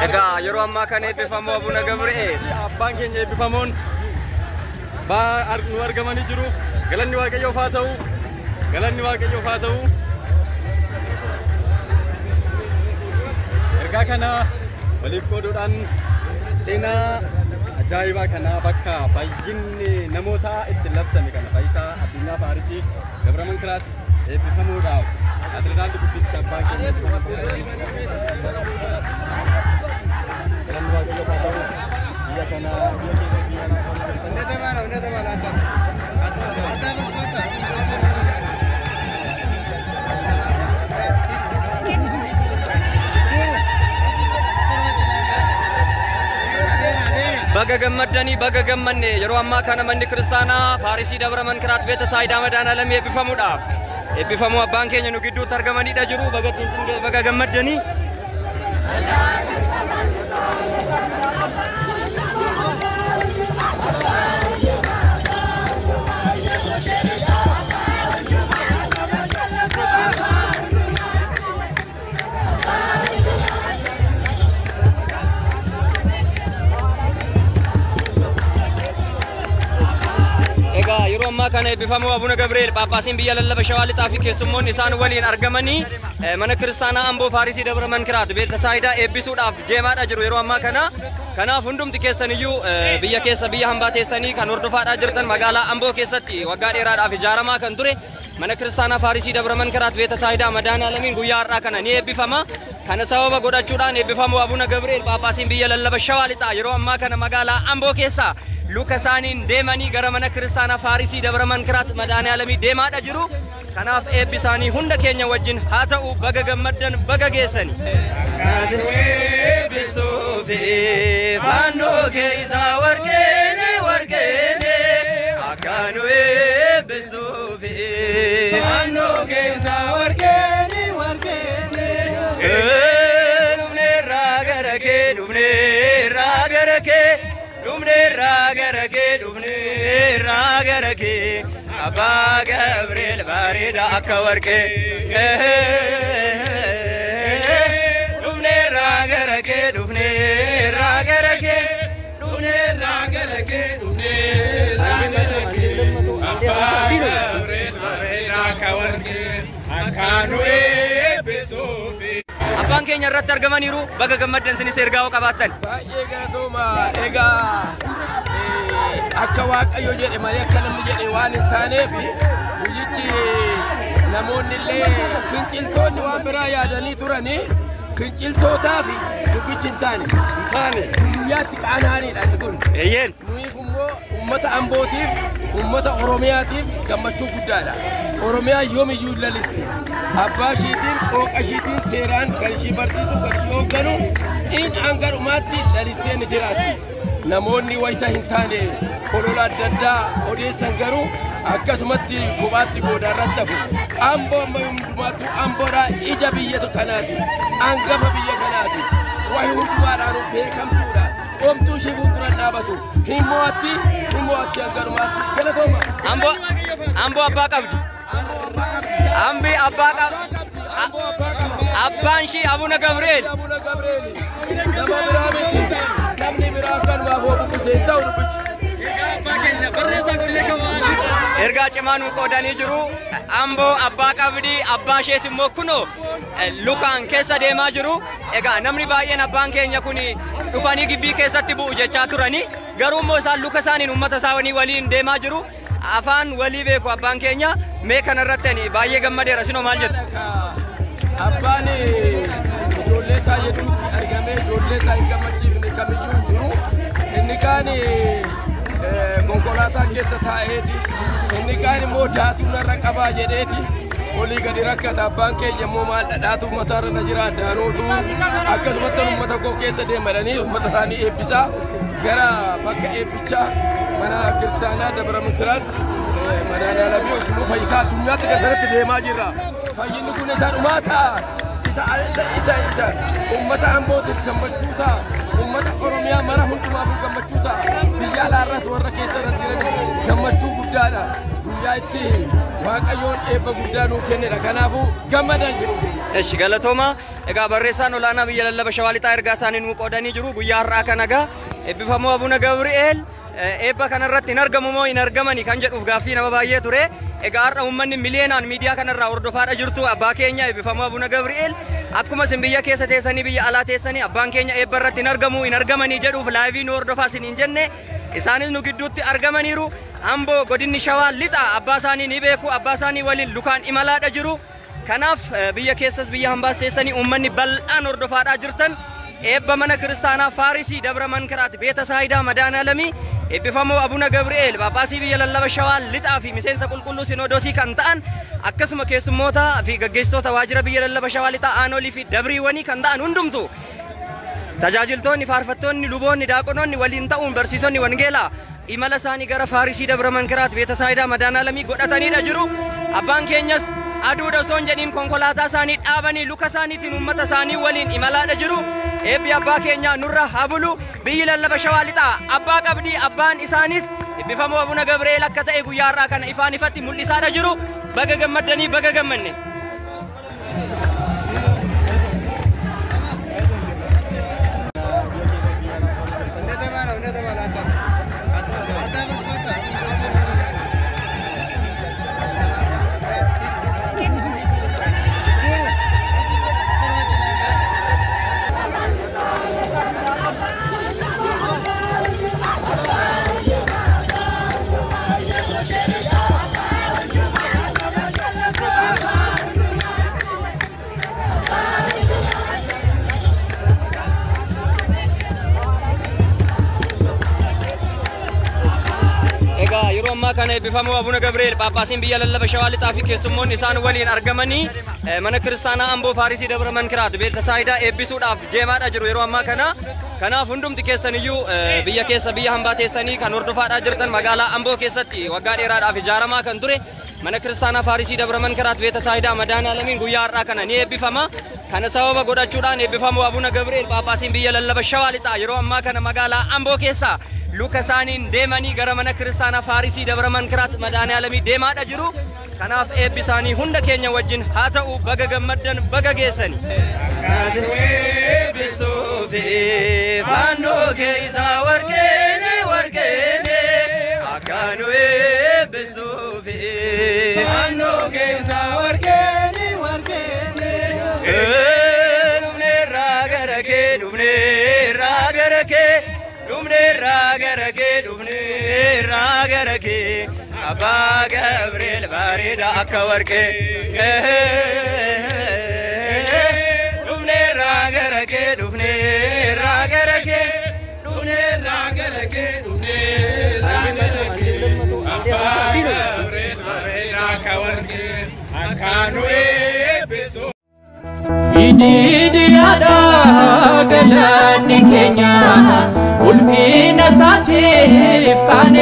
Egaa yeroo ammaa kana eebbifamoo Abuna Gabri'eel abbaan keenya eebbifamoon nu argamanii jiru. Galanni Waaqayyoof haa ta'u. Galanni Waaqayyoof haa ta'u. Ergaa kana waliif qooduudhaan seenaa ajaa'ibaa kana bakka fayyinni namootaa itti labsame kana Fayyisaa Addunyaa Faarisii Dabra Mankiraat eebbifamuudhaaf Kaatedraalli guddicha abbaa keenya galanni Waaqayyoof haa ta'u. Biyya kana biyya keessa biyya Baga gammaddanii baga gammanne yeroo ammaa kana manni kiristaanaa Faarisii Dabra Mankiraat Beeta Saayidaa Madaanaalam eebbifamuudhaaf eebbifamuu abbaan keenya nu gidduutti argamanidha jiru. Baga ittiin baga gammaddanii. Egaa yeroo ammaa kana eebbifamuu Abuna Gabri'eel Phaaphaasiin biyya lallaba Shawaa Lixaa fi keessummoonni isaan waliin argamanii mana kiristaanaa Amboo Faarisii Dabra Mankiraat Beeta Saayidaa eebbisuudhaaf deemaadha jiru yeroo ammaa kana. Kanaaf hundumti keessaniyyuu biyya keessa biyya hambaa teessanii kan hordofaadhaa jirtan magaalaa Amboo keessatti waggaa dheeraadhaaf ijaaramaa kan ture mana kiristaanaa Faarisii Dabra Mankiraat Beeta Saayidaa Madaanaalamiin guyyaa har'aa kana ni eebbifama. Kana sababa godhachuudhaan eebbifamuu Abuna Gabri'eel Phaaphaasiin biyya lallaba Shawaa Lixaa yeroo ammaa kana magaalaa Amboo keessa luka isaaniin deemanii gara mana kiristaanaa Faarisii Dabra Mankiraat Madaanaalamii deemaadha jiru. Kanaaf eebbi isaanii hunda keenya wajjin haa ta'u. Baga gammaddan baga geessani. Fannoo keessa warqeene warqeene akka nu eebbisuufi. Fannoo keessa warqeene warqeene. Dhufneerraa gara kee dhufneerraa gara kee dhufneerraa gara kee dhufneerraa gara kee Abbaa Gabri'eel bareeda akka warqee. Dhufneerraa gara kee dhufneerraa gara kee dhufneerraa gara kee dhufneerraa gara kee Abbaa Gabri'eel bareeda akka warqee akka nu eebbisuufi. Abbaan keenya irratti argamaniiru. Baga gammaddan sinis ergaa hoo qabaattan. Baay'ee galatooma. Egaa akka Waaqayyo jedhe malee akka namni jedhe waan hin taaneef guyyichi namoonni illee finciltoonni waan biraa yaadanii turanii finciltootaaf dubbichi hin taane. Taane. Guyyaatti qaanaaniidha inni kun. Eeyyeen. Nuyiif immoo uummata Ambootiif uummata Oromiyaatiif gammachuu guddaadha. Oromiyaa yoomiyyuu hin lalisti. Abbaa ishiitiin qooqa ishiitiin seeraan kan ishii barsiisu kan ishii hoogganu in hanga dhumaatti lalistee ni jiraatti. Namoonni wayita hin taane olola adda addaa odeessan garuu akkasumatti kophaatti booda irratti hafu. Amboo amma hundumaattu Amboodhaa ija biyya kanaati. Angafa biyya kanaati. Wayi hundumaadhaan beekamtuudha. Omtuu ishee fuuldura dhaabatu. Hin mo'atti, hin mo'atti hanga dhumaatti. Galatooma. Amboo Amboo abbaa qabdi. Ambi abbaa qaba. Amboo abbaa qaba. Abbaan ishii Abuna Gabri'eel. Abuna Gabri'eel. Nama biraa miti. Namni biraa kanumaaf hoo bubbisee hin ta'u dubbichi. Abbaa keenya barreessaa godina Shawaa Lixaa. Ergaa cimaa nuu qoodanii jiru. Amboo abbaa qabdi. Abbaa ishees immoo kunoo lukaan keessa deemaa jiru. Egaa namni baay'een abbaan keenya kun dhufanii gibbii keessatti bu'u jechaa turani. Garuu immoo isaan luka isaaniin uummata isaanii waliin deemaa jiru. Afaan walii beeku abbaan keenya. Mee kanarratti ani baay'ee gammadeera. Isinoo maal jettu? Abbaan ijoollee isaa hedduutti argamee ijoollee isaa hin gammachiifne kamiyyuu hin jiru. Inni kaan konkolaataa keessa taa'eeti. Inni kaan immoo daatuu narra qabaa jedheeti. Olii gadi rakkata. Abbaan keenya immoo maal dhadhaatu uummatarra na jira daanuutu akkasumatti uummata koo keessa deemadhanii uummata isaanii eebbisaa gara bakka eebbichaa mana kiristaanaa Dabra Mankiraat Madaanaalamii yookiin immoo Fayyisaa Addunyaatti gasarratti deemaa jirra. Fayyinni kun isa dhumaa ta'a. Isa isa isa isa uummata Ambootiif gammachuu ta'a. Uummata Oromiyaa mara hundumaaf gammachuu ta'a. Biyya alaarras warra keessa irratti jiranis gammachuu guddaadha. Guyyaa itti Waaqayyoon eebba guddaa nuu kennedha. Kanaafuu gammadaa jiru. Eshi galatooma. Egaa barreessaan olaanaa biyya lallaba Shawaa Lixaa ergaa isaanii nuu qoodanii jiru. Guyyaa har'aa kana egaa eebbifamoo Abuna Gabri'eel eebba kanarratti hin argamu moo hin argamani kan jedhuuf gaaffii nama baay'ee ture. Egaa har'a uummanni miliyoonaan miidiyaa kanarraa hordofaadha jirtu abbaa keenya eebbifamoo Abuna Gabri'eel akkuma isin biyya keessa teessanii biyya alaa teessanii abbaan keenya eebba irratti hin argamu hin argamanii jedhuuf live nu hordofaa isin hin jenne isaanis nu gidduutti argamaniiru. Amboo godinni Shawaa Lixaa abbaa isaanii ni beeku, abbaa isaanii waliin lukaan imalaadha jiru. Kanaaf biyya keessas biyya hambaas teessanii uummanni bal'aan hordofaadhaa jirtan eebba mana kiristaanaa Faarisii Dabra Mankiraat Beeta Saayidaa Madaanaalamii eebbifamoo Abuna Gabri'eel Phaaphaasii biyya lallaba Shawaa Lixaa fi miseensa qulqulluu Sinoodosii kan ta'an akkasuma keessummoota fi gaggeessitoota waajjira biyya lallaba Shawaa Lixaa aanolii fi dabriiwwanii kan ta'an hundumtu tajaajiltoonni, faarfattoonni, luboonni, daaqonoonni waliin ta'uun barsiisonni wangeelaa imala isaanii gara Faarisii Dabra Mankiraat Beeta Saayidaa Madaanaalamii godhataniidha jiru. Abbaan keenyas aduudha osoo hin jedhiin konkolaataa isaanii dhaabanii luka isaaniitiin uummata isaanii waliin imalaadha jiru. Eebbi abbaa keenyaa nurra haa bulu. Biyyi lallaba Shawaa Lixaa abbaa qabdii, abbaan isaanis eebbifamoo Abuna Gabri'eel akka ta'e guyyaa har'aa kana ifaan ifatti mul'isaadha jiru. Baga gammaddanii, baga gammanne. Egaa yeroo ammaa kana eebbifamoo Abuna Gabri'eel Phaaphaasiin biyya lallaba Shawaa Lixaa fi keessummoonni isaan waliin argamanii mana kiristaanaa Amboo Faarisii Dabra Mankiraat Beeta Saayidaa eebbisuudhaaf jeemaadha jiru yeroo ammaa kana. Kanaaf hundumti keessaniyyuu biyya keessa biyya hambaa teessanii kan hordofaadhaa jirtan magaalaa Amboo keessatti waggaa dheeraadhaaf ijaaramaa kan ture mana kiristaanaa Faarisii Dabra Mankiraat Beeta Saayidaa Madaanaalamiin guyyaa har'aa kana ni eebbifama. Kana sababa godhachuudhaan eebbifamoo Abuna Gabri'eel Phaaphaasiin biyya lallaba Shawaa Lixaa yeroo ammaa kana magaalaa Amboo keessa luka isaaniin deemanii gara mana kiristaanaa Faarisii Dabra Mankiraat Madaanaalamii deemaadha jiru. Kanaaf eebbi isaanii hunda keenya wajjin haa ta'u. Baga gammaddan, baga geessani. Faannoo keessa warqeene warqeene akka nu eebbisuufi. Faannoo keessa warqeene warqeene. Dhufneerraa gara kee, dhufneerraa gara kee, dhufneerraa gara kee, dhufneerraa gara kee. Abbaa Gabri'eel bareeda akka warqee. Dhufneerraa gara kee, dhufneerraa gara kee, dhufneerraa gara kee, dhufneerraa gara kee. Abbaa Gabri'eel bareeda akka warqee akka nu eebbisu. Ididiyaadha galanni keenya ulfina isaatiif qaane.